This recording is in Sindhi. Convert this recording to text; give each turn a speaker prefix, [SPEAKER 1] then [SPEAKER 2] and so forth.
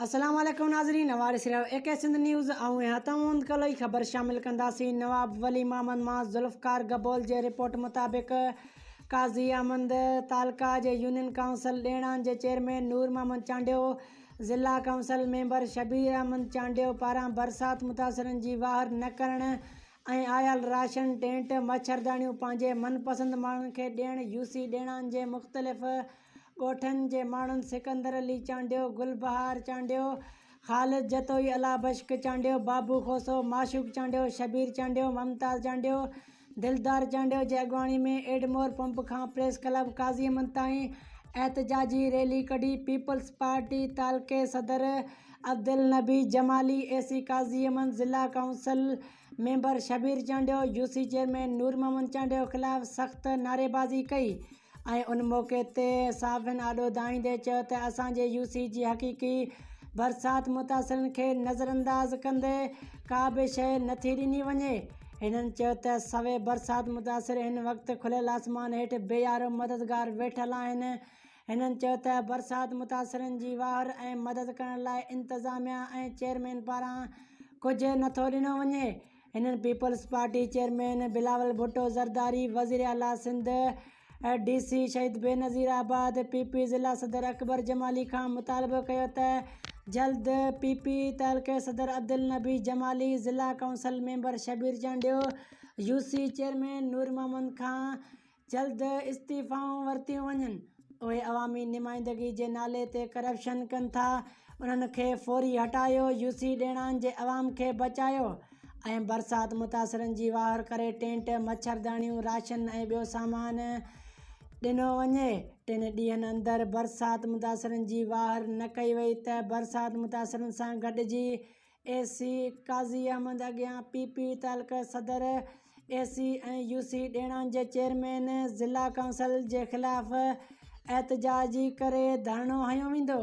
[SPEAKER 1] السلام عليڪم ناظرين اوهان ڏسي رهيا آهيو اي ڪي سنڌ نيوز آئون آهيان توهان ڪلهه ئي خبر شامل ڪنداسين نواب ولي محمد مان ذوالفقار گبول جي رپورٽ مطابق قاضي احمد تعلقه جي يونين ڪائونسل ڏيڻان جي چيئرمين نور محمد چانڊيو ضلع ڪائونسل ميمبر شبير احمد چانڊيو پاران برسات متاثرن جي واهر نه ڪرڻ ۽ آيل راشن، ٽينٽ، مڇرداڻيون پنهنجي من پسند ماڻهن کي ڏيڻ يوسي ڏيڻان جي مختلف ڳوٺن جي ماڻهن سڪندر علي چانڊيو، گل بهار چانڊيو، خالد جتوئي، الله بشڪ چانڊيو، بابو کوسو، معشوق چانڊيو، شبير چانڊيو، ممتاز چانڊيو، دلدار چانڊيو جي اڳواڻي ۾ ايڊمور پمپ کان پريس ڪلب قاضي احمد تائين احتجاجي ريلي ڪڍي پيپلز پارٽي تعلقي صدر عبدالنبي جمالي، اي سي قاضي احمد، ضلع council member Shabbir Chandio, U C chairman Noor Muhammad Chandio خلاف سخت نعريبازي ڪئي ۽ ان موقعي تي صحافين آڏو دانهيندي چيو ته اسان جي يو سي جي حقيقي برسات متاثرن کي نظرانداز ڪندي ڪا به شيء نٿي ڏني وڃي. هنن چيو ته سوين برسات متاثر هن وقت کليل آسمان هيٺ بي يارو مددگار ويٺل آهن. هنن چيو ته برسات متاثرن جي واهر ۽ مدد ڪرڻ لاء انتظاميا ۽ چيئرمين پاران ڪجهه نٿو ڏنو وڃي. هنن peoples party chairman Bilawal Bhutto Zardari, وزيراعليٰ Sindh, D C Shaheed Benazirabad, P P ضلع صدر اڪبر جمالي کان مطالبو ڪيو ته جلد پي پي تعلقي صدر عبدالنبي جمالي، ضلع council member Shabbir Chandio, U C chairman Noor Muhammad کان جلد استعيفائون ورتيون وڃن، اهي عوامي نمائندگي جي نالي تي ڪرپشن ڪن ٿا، انهن کي فوري هٽايو، يو سي ڏيڻان جي عوام کي بچايو ۽ برسات متاثرن جي واهر ڪري ٽينٽ، مڇرداڻيون، راشن ۽ ٻيو سامان ڏنو وڃي، ٽن ڏينهن اندر برسات متاثرن جي واهر نه ڪئي وئي ته برسات متاثرن سان گڏجي اي سي قاضي احمد اڳيان پي پي تعلقه صدر، اي سي ۽ يو سي ڏيڻان جي چيئرمين، ضلع ڪائونسل جي خلاف احتجاجي ڪري ڌرڻو هنيو ويندو.